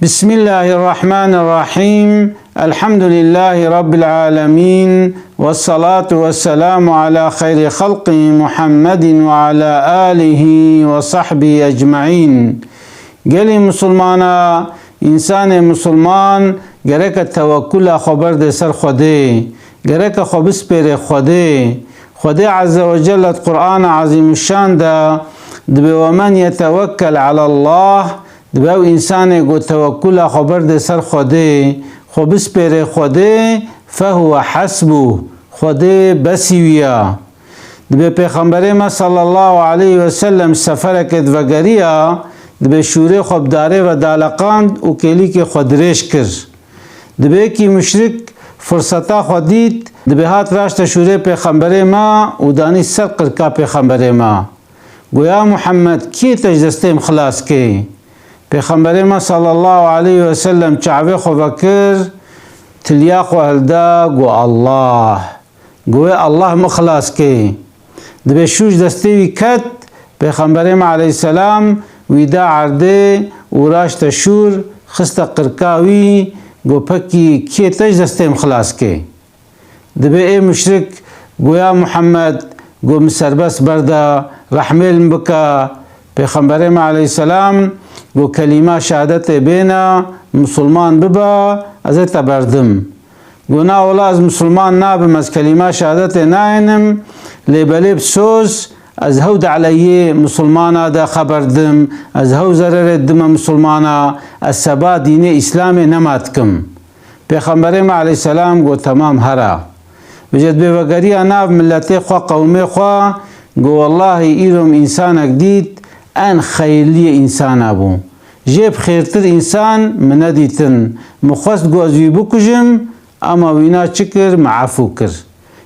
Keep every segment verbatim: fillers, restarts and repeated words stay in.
Bismillahirrahmanirrahim. Elhamdülillahi Rabbil alemin. Vessalatu vesselamu ala hayri halqi Muhammedin ve ala alihi ve sahbihi ecmaîn. Gelî misilmana, însanê misilman gereke tewekkula xwe berde ser Xwedê, gereke xwe bispêre Xwedê. Xwedê Azze ve Celle di Qur'ana Azîmuşşan de dibe, "Ve men yetewekkel alallah", dibe ew însanê ku tewekkula xwe berde ser Xwedê, xwe bispêre Xwedê, "fehuwe hasbuh", Xwedê besî wî ya. Dibe Pêxemberê me sallallahu aleyhi ve sellem seferekê divegeriya, dibe şûrê xwe bi darê ve daleqand û kêlîkê xwe dirêj kir. Dibe yekî muşrik firseta xwe dît, dibe hat raşte şûrê Pêxemberê me û danî ser qirka Pêxemberê me. Go, "Ya Muhammed, kê te ji destê min xilas kê?" Pêxemberê me sallallahu aleyhi ve sellem çavê xwe vekir, tiliya xwe hilda, go, "Allah." Go, "Wê Allah min xilas kê." Dibe şûr ji destê wî ket, Pêxemberê me aleyhisselam wî da erdê û raşte şûr, xiste qirka wî, go, "Pekî kê te ji destê min xilas kê?" Dibe ê muşrik go, "Ya Muhammed, go, min serbest berda, rehmê li min bike." Pêxemberê me aleyhisselam go, "Kelîma şehadetê bêne, misilman bibe, ez ê te berdim." Go, "Na wela, ez misilman nabim, ez kelîma şehadetê nayênim, lê belê bi soz ez hew deleyê misilmana de xeber didim, ez hew zererê didime misilmana, ez seba dînê Îslamê nema dikim." Pêxemberê me aleyhisselam go, "Temam, here." Vêce dibê vegeriya nav miletê xwe, qewmê xwe, go, "Wellahî îro min însanek dît, en xeyirliyê însana bû. Jê bi xêrtir însan min nedîtin. Min xwest go ez wî bikujim, ama wîna çi kir? Min efû kir.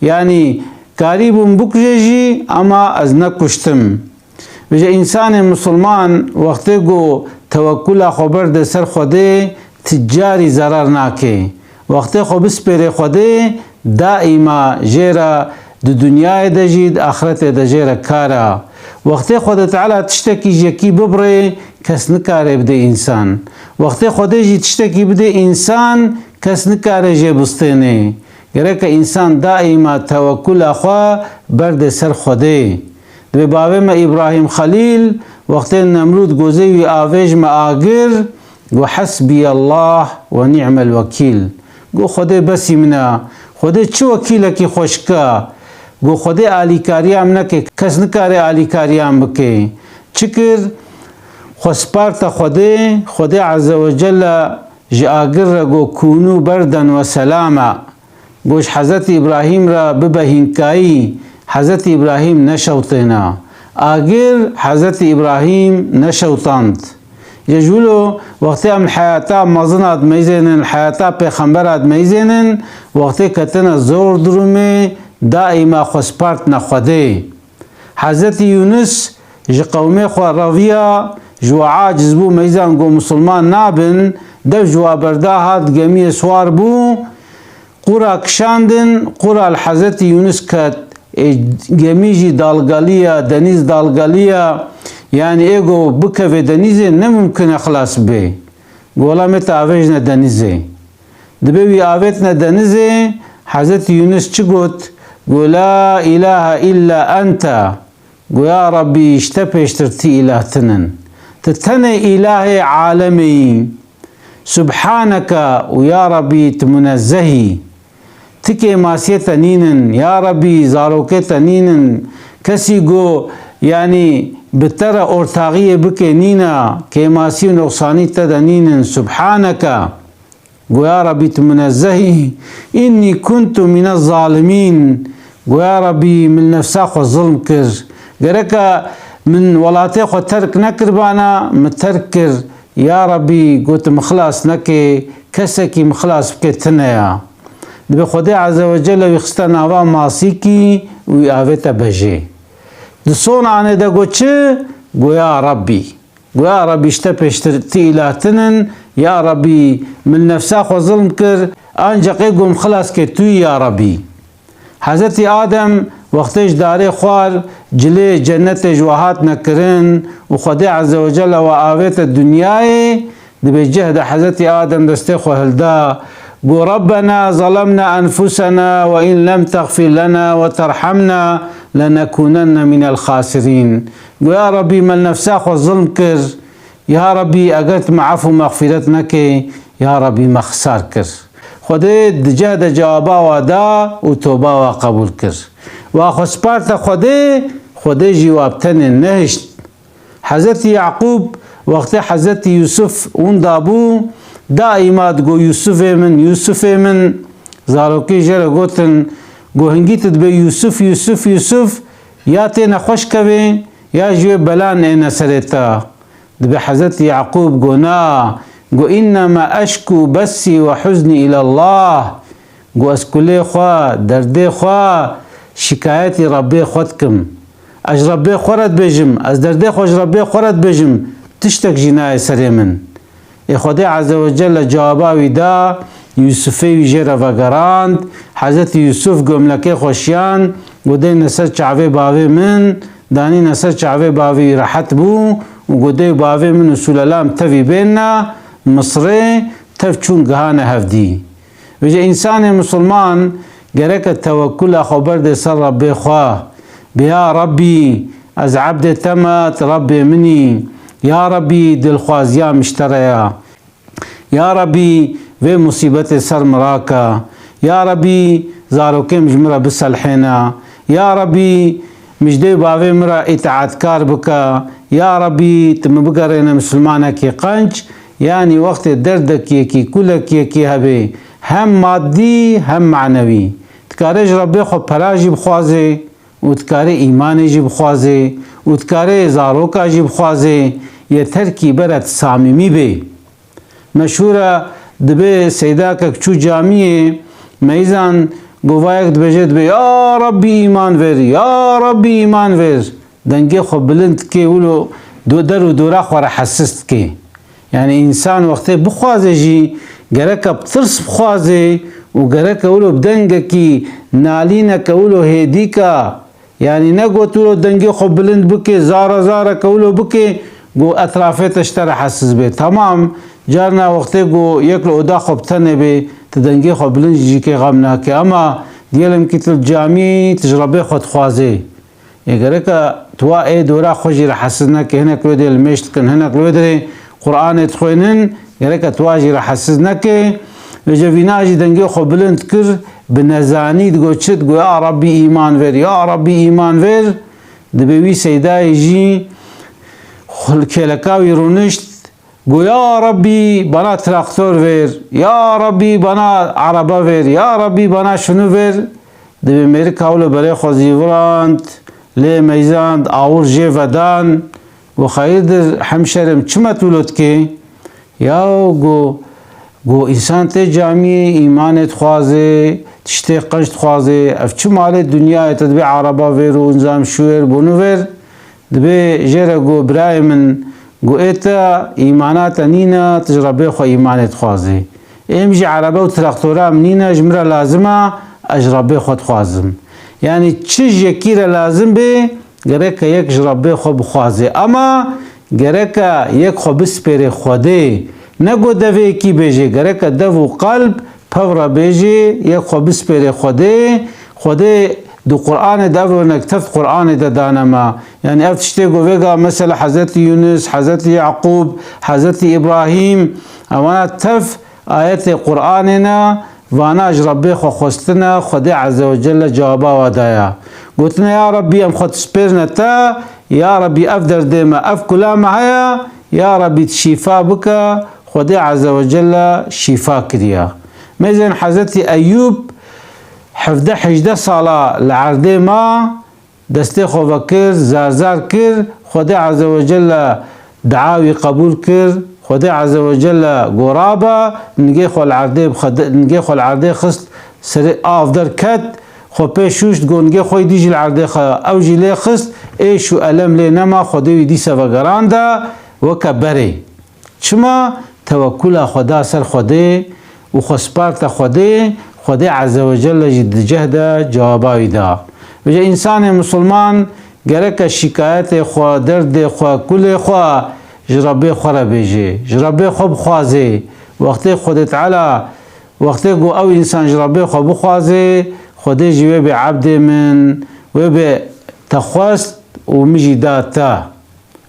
Yanî karîbû min bikuje jî, ama ez nekuştim." Vêce însanê misilman wextê ku tewekkula xwe berde ser Xwedê, ti carî zerar nake. Wextê xwe bispêrê Xwedê, daîma jê re di dinyayê de jî, di axretê de jê re kar a. Wextê Xwedê Teala tiştekî ji yekî bibirê, kes nikare bide însan. Wextê Xwedê jî tiştekî bide însan, kes nikare jê bistênê. Gereke însan daîma tewekkula xwe berde ser Xwedê. Dibê bavê me Îbrahîm Xelîl, wextê Nemrûd gozê wî avêj me agir, got, "Hasbiyallah ve ni'mel wekîl." Got, "Xwedê besî min e. Xwedê çi wekîlekî xweşik e." Got, "Xwedê alîkariya min neke, kes nikare alîkariya min bike." Çi kir? Xwe sparte Xwedê, Xwedê Azze ve Celle ji agir re got, "Kûnû berden ve selama." Got, "Ji Hezretî Îbrahîm re bibe hînkayî." Hezretî Îbrahîm neşewtêna. Agir Hezretî Îbrahîm neşewtand. Ji wilo wextê em li heyata mezina dimeyzênin, li heyata pêxembera dimeyzênin, wextê ketine zor durumê, daîma xwe spartine Xwedê. Hezretî Yûnis ji qewmê xwe reviya, ji we aciz bû, meyzan got, "Misilman nabin." Dev ji we berda hat, gemiyê siwar bû, qura kişandin, qura li Hezretî Yûnis ket. Ê, gemî jî dalgaliya, denîz dalgaliya, yanî ê got bikeve denîzê, ne mimkin e xilas bibe. Got, "Wela me te avêjne denîzê." Dibê wî avêtine denizê, Hezretî Yûnis çi got? Got, "La îlahe îlla ente." Got, "Ya Rabbî, ji te pêştir ti îlah tinin. Ti tenê îlahê alemê yî. Subhaneke û ya Rabbî, ti munezzeh î. Ti kêmasiyê te nînin. Ya Rabbî, zarokê te nînin. Kesî ku, yanî, bi te re ortaxiyê bike nîne. Kêmasî û noqsanî te de nînin. Subhaneke." Go, "Ya Rabbî, tu munezzeh î. Înnî kuntu mine zalimîn." Go, "Ya Rabbî, min nefsa xwe zilm kir. Gereke min welatê xwe terk nekiribana, min terk kir. Ya Rabbî, go tu min xilas neke, kesekî min xilas bike tine ya." Dibê Xwedê Azze ve Celle wî xiste nava masîkî û wî avête bejê. Di son anê de go çi? Go, "Ya Rabbî." Go, "Ya Rabbî, ji te pêştir ti îlah tinin, ya Rabbî, min nefsa xwe zilm kir, ancaq ê ku min xilas kir tu yî, ya Rabbî." Hezretî Adem wextê ji darê xwar, cilê cennetê ji we hatine kirin û Xwedê Azze ve Celle we avête dinyayê, Di vê cih de Hezretî Adem destê xwe hilda, got, "Rabbena zalemna enfusena ve in lem texfir lena ve terhamna lenekunenne minel xasirîn." Got, "Ya Rabbî, me li nefsa xwe zilm kir. Ya Rabbî, eger tu me efû mexfîret nekê, ya Rabbî, me xisar kir." Xwedê di cih de cewaba wa da û toba wa qebûl kir. Wa xwe sparte Xwedê, Xwedê jî wa bi tenê nehişt. Hezretî Yaqûb, wextê Hezretî Yûsuf winda bû, daîma digot, "Yûsufê min, Yûsufê min." Zarokê jê re gotin, got, "Hingî tu dibê Yûsuf, Yûsuf, Yûsuf, ya tê nexweş kevê, ya ji wê belan êne serê te." Dibê Hezretî Yaqûb got, "Na, got, innema eşkû bessî ve huznî îlallah." Got, "Ez kulê xwe, derdê xwe, şikayetî Rebbê xwe dikim. Ez ji Rebbê xwe re dibêjim, ez derdê xwe ji Rebbê xwe re dibêjim, tiştek jî nayê serê min." Ê Xwedê Azze ve Celle cewaba wî da, Yûsufê wî jê re vegerand. Hezretî Yûsuf gomlekê xwe şiyan, got, "Dêne ser çavê bavê min." Danîne ser çavê bavê wî, rehet bû û got, "Dê û bavê min û sûlelam tevî bênne Misrê, tev çûn gihane hevdî." Vêce însanê misilman gereke tewekkula xwe berdê ser Rebbê xwe. Bê, "Ya Rebbî, ez ebdê te me, tu Rebbê min î. Ya Rebbî, dilxwaziya min ji te re ya. Ya Rebbî, vê musîbetê ser min rake. Ya Rebbî, zarokê min ji min re biselhêne. Ya Rebbî, min ji dê û bavê min re îtaetkar bike. Ya Rebbî, tu min bigerêne misilmanekî qenc." Yanî wextê derdekî yekî, kulekî yekî hebe, hem madî hem manewî. Dikare ji Rebbê xwe pera jî bixwaze û dikare îmanê jî bixwaze û dikare zaroka jî bixwaze, yeter kî beret samîmî bê. Meşhûr e, dibê seydakek çû camiyê, meyzan govayek dibêje, dibê, "Ya Rabbî, îman ver, ya Rabbî, îman ver." Dengê xwe bilind dike, wilo do-, der û dora xwe re hesis dike. Yanî însan wextê bixwaze jî gereke bi tirs bixwaze û gereke wilo bi dengekî nalîneke wilo hêdîka, yanî ne got wilo dengê xwe bilind bike, zara zareke wilo bike, got etrafê te ji te re hesiz bê. Temam, carna wextê got yek li oda xwe bi tenê bê, tu dengê xwe bilind jî kê xem nake. Ema diyelim kî tu li camî, tu ji Rebê xwe dixwazê. Ê, gereke tu wa ê dora xwe jî re hesiz neke. Hinek li wê derê limêj dikin, hinek li wê derê Qur'anê dixwênin, gereke tu wa jî re hesiz neke. Vêce vîna jî dengê xwe bilind kir, bi nezanî digot çi? Digot, "Ya Rabbî, îman ver, ya Rabbî, îman ver." Dibê wî seydayê jî xwe li kêleka wî rûnişt, Got, "Ya Rabbî, bana traktor ver, ya Rabbî, bana araba ver, ya Rabbî, bana şunu ver." Dibê mêrika wilo berê xwe zîvirand, lê meyzand, awir jê vedan. Got, "Xeyirdir hemşerim, çima tu wilo dikê?" Ya got, got, "Însan tê camiyê, îmanê dixwaze, tiştê qenc dixwaze. Ev çi malê dinyayê te dibê araba ver û nizam şu ver, bunu ver?" Dibê jê re got, "Birayê min, got ê te îmana te nîne, tu ji Rebê xwe îmanê dixwazî. Ê min jî erebe û traktora min nîne, ji min re lazim e, ez ji Rebê xwe dixwazim." Yanî çi ji yekî re lazim bê, gereke yek ji Rebê xwe bixwazê. Ema gereke yek xwe bispêrê Xwedê. Ne got devê yekî bêjê, gereke dev û qelb Pev re bêjê, yek xwe bispêrê Xwedê. Xwedê di Qur'anê de, ev örnek teft Qur'anê de dane me. Yanî ev tiştê ku vêga mesela Hezretî Yunus, Hezretî Yaqûb, Hezretî Îbrahîm, ewana tev ayetê Qur'anê ne, vana ji Rebbê xwe xwestine, Xwedê Azze ve Celle cewaba wa daya. Gotine, "Ya Rebbî, em xwe dispêrine te, ya Rebbî, ev derdê me, ev kula me heye, ya Rebbî, tu şîfa bike." Xwedê Azze ve Celle şîfa kiriye. Mêzên Hezretî Eyûb hevdeh hejdeh sala li erdê ma, destê xwe vekir, zar zar kir, Xwedê Azze ve Celle dua wî qebûl kir, Xwedê Azze ve Celle got rabe, nigê xwe li erdê bixwe-, nigê xwe li erdê xist, serê av derket, xwe pê şûşt, got nigê xwe yî dî jî li erdê xe, ew jî lê xist, êş û elem lê nema, Xwedê wî dîse vegerande weke berê. Çima? Tewekkula xwe da ser Xwedê û xwe sparte Xwedê, Xwedê Azze ve Celle jî di ceh de cewaba wî da. Vêce însanê misilman gereke şîkayetê xwe, derdê xwe, kulê xwe ji Rebbê xwe re bêjê, ji Rebbê xwe bixwazê. Wextê Xwedê Teala, wextê ku ew însan ji Rebbê xwe bixwazê, Xwedê jî wê bê ebdê min, wê bê te xwest û min jî da te.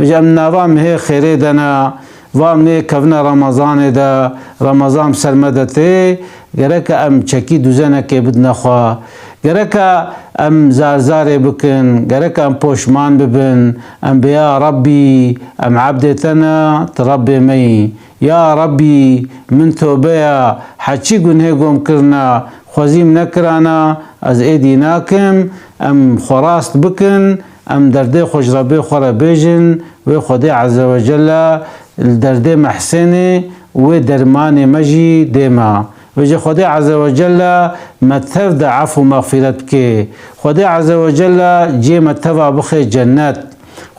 Vêca em nava mihê xêrê de ne, va em nê kevine Remezanê de, Remezan bi ser me de tê, gereke em çekî duzenekê bidine xwe. Gereke em zarzarê bikin, gereke em poşman bibin, em bê ya Rebbî, em ebdê te ne, tu Rebbê me yî. Ya Rebbî, min tobe ya, heçî gunhê gom kirina, xwezîm nekirana, ez êdî nakim, em xwe rast bikin, em derdê xwe ji Rebbê xwe re bêjin, wê Xwedê Ezze ve Celle li derdê me hisênê, wê dermanê me jî dê me. Vêca Xwedê Ezze ve Celle me tev de ef û mexfîret bike. Xwedê Ezze ve Celle cê me teva bixe cennet.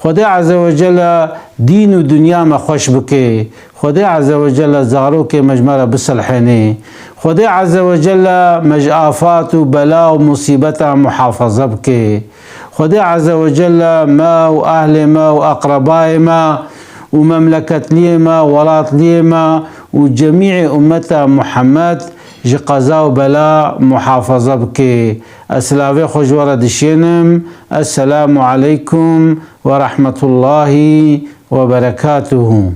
Xwedê Ezze ve Celle dîn û dinya me xweş bike. Xwedê Ezze ve Celle zarokê me ji me re bisilhênê. Xwedê Ezze ve Celle me ji afat û bela û musîbeta muhafaza bike. Xwedê Ezze ve Celle me û ehlê me û eqrebayê me û memleketliyê me, welatliyê me û cemîê ummeta Muhammed ji qeza û bela muhafaza bike. Ez silavê xwe ji we re dişênim. Esselamu aleykum ve rahmetullahi ve berekatuhu.